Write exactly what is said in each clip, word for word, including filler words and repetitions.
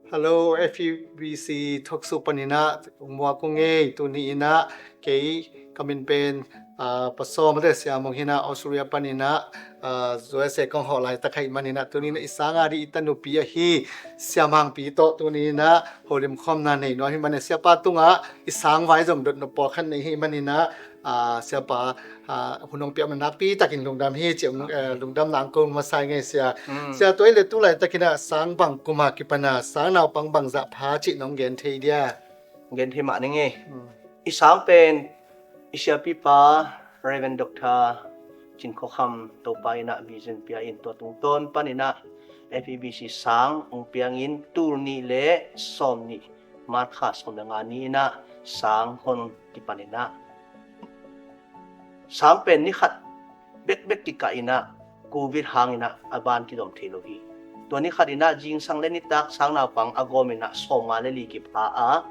Hello, F E B C talk show panin ah ung muak ung ei. Tuni in ah kei ka min pen, ah, Pa Sawm, mate, Sia Mung hi in ah, Australia panin ah, ah, U S A kong hawh laitak ahih manin ah, tuni in ah i sang a ding i tanupi ahi Sia Mangpi tawh tuni in ah holim khawmna nei nuam hi manin, Siapa tungah i sang vai zong dot nop pawlkhat nei hi manin ah, ah, Siapa, ah, hun hong piakna nakpi takin lungdam hi ci, eh, lungdamna kong masa ing ei, Sia. Mm. Sia, tua ahih leh tu laitakin ah sang bang kum a kipan ah, sang naupang bangzah pha cih nong gen thei dia? Gen thei mah ning ei. Mm. I sang pen i siapipa Reverend Doctor Cin Khua Kham Topa in ah vision pia in, tua tungtawn panin ah F E B C sang hong piangin, tul nih le sawm nih, March kha sawm le nga ni in ah sang hong kipan in ah, sang pen ni khat bekbek kikah in ah, Covid hangin ah a ban kizom thei lo hi. Tua ni khat in ah zingsang le nitak sang naupang a gawm in ah sawmnga le li kipha a,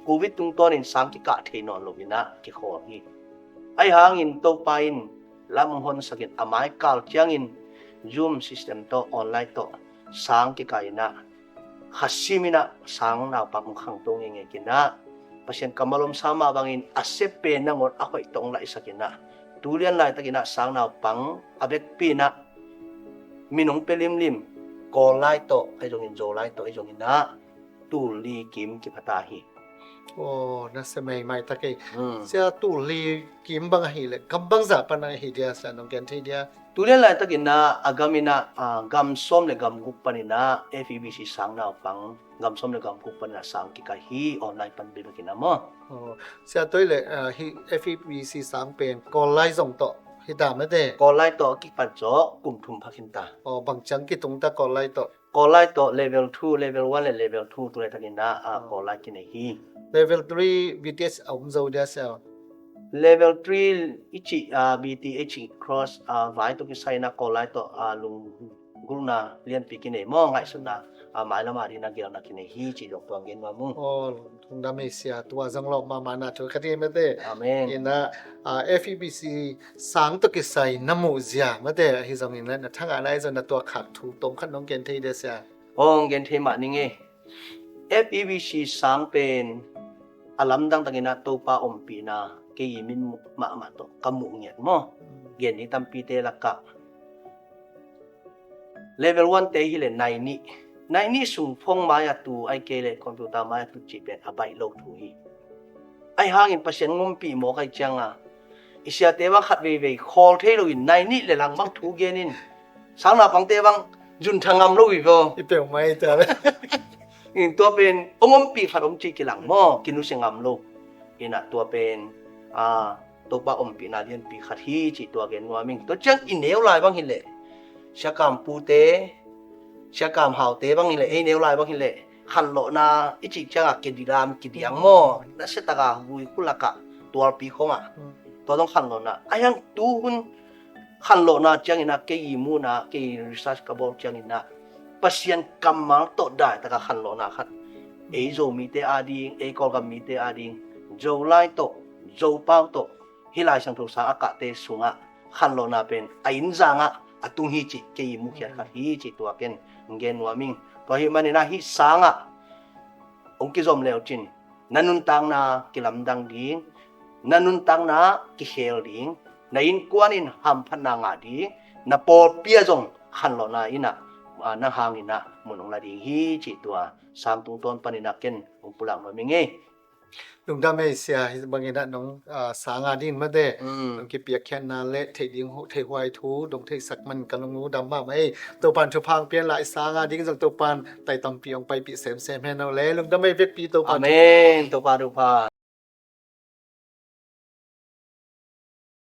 Covid tungtawnin sang kikah thei nawn lo in ah kikhawl hi. Ahi hangin Topa in lam hong honsakin, a mai kal ciangin Zoom system tawh, online tawh sang kikah in ah, kha sim in ah sang naupang hong khangto ngeingei in ah, Pasian kammal om sa mah bangin a sia pen nangawn a hoih tawh hong laihsak in ah, tu lian laitakin ah sang naupang a vekpi in ah min hong pia limlim, Kawl lai tawh ahi zongin, Zo lai tawh ahi zongin ah, tul li kim kipha ta hi. Aw, na sia meimai tak ei. Hmm. Sia, tul li kim bang ahih leh gam bangzah pan ahi dia, Sia, nong gen thei dia? Tu lian laitakin ah a gam in ah, ah, gam sawm le gam guk panin ah F E B C sang naupang gam sawm le gam guk panin ah sang kikah hi, online pan bekbek in ah maw. Aw, Sia, tua ahih leh, ah, hih F E B C sang pen Kawl lai zong tawh hi ta, mate? Kawl lai tawh a kipan zawh kum thum pha khin ta. Aw, bang ciang kitung ta Kawl lai tawh? Kawl lai tawh level two, level one le level two tu laitakin ah, ah, Kawl lai kinei hi. Level three B T H a om zo dia, Sia? Level three i cih, ah, B T H course, ah, vai tawh kisai in ah Kawl lai tawh, ah, lunggulhna lianpi kinei maw, ngaihsutna, ah, mailam a ding in ah gelna kinei hi cih zong tua gen nuam ung. Aw, lungdam ei, Sia, tua zong lawp mahmah na thu khat hi, mate. Amen. In ah, ah, F E B C sang tawh kisai na muh zia, mate, ahi zongin na, na thangahna ahi zong na tuak khak thu tawm khat nong gen thei dia, Sia? Hong gen thei mah ning ei. F E B C sang pen a lamdang takin ah Topa ompihna kei i min muh mahmah tawh ka muh ngiat maw. Gen ding tampite lakah level one te hi leh nai nih, nai nih sung phone mai-ah tu, ahih kei leh computer mai-ah tu cih pen a baih lo thu hi. Ahi hangin Pasian hong ompih mawk ahih ciangin, i siate bang khat veivei khawl thei loin nai nih le lang bang thu genin, sang naupangte bang zuntha ngam lo hi vaw. I peuh mai ta. In tua pen hong ompih khat om cih kilang maw, kinusia ngam lo. In ah tua pen, ah, Topa ompihna lianpi khat hi cih tua gen nuam ing. Tua ciang i neu lai bang hi leh, Sia Kam Pu te, Sia Kam Hau te bang hi leh, ei neu lai bang hi leh, khanlawhna i cih ciangin kidilam kidiang maw, nasia takin vui khua lakah tualpi khawngah. Hmm. Tua zong khanlawhna. Ahi hang tuhun khanlawhna ciangin ah, kei i muhna, kei i research ka bawl ciangin ah, Pasian kammal tawh daitakin khanlawhna khat, ei Zomite ading, ei Kawlgam mite ading, Zolai tawh, Zopau tawh, hih Lai Siangtho sang a kahte sungah khanlawhna pen a inn zangah a tung hi cih kei i mukhiat khat hi cih tua ken gen nuam ing. Tua ahih manin ah hih sangah hong kizom le uh cin, na nuntakna kilamdang ding, na nuntakna kikhel ding, na innkuan in hamphatna ngah ding, na pawlpi ah zong khanlawhna in ah, ah, na hangin ah mun hong la ding hi cih tua sang tungtawn panin ah ken hong pulak nuam ing ei. Lungdam ei Sia, hih bangin ah nong, ah, sang a ding mate. Mm. Nong kipiakkhiatna le theih ding hu-, theihhuai thu dong theihsak man ka lung uh dam mahmah ei. Topan thupha hong pia in la, i sang a ding zong Topan tai tampi hong paipih semsem hen aw le. Lungdam ei, vekpi Topan. Amen. Topa thupha.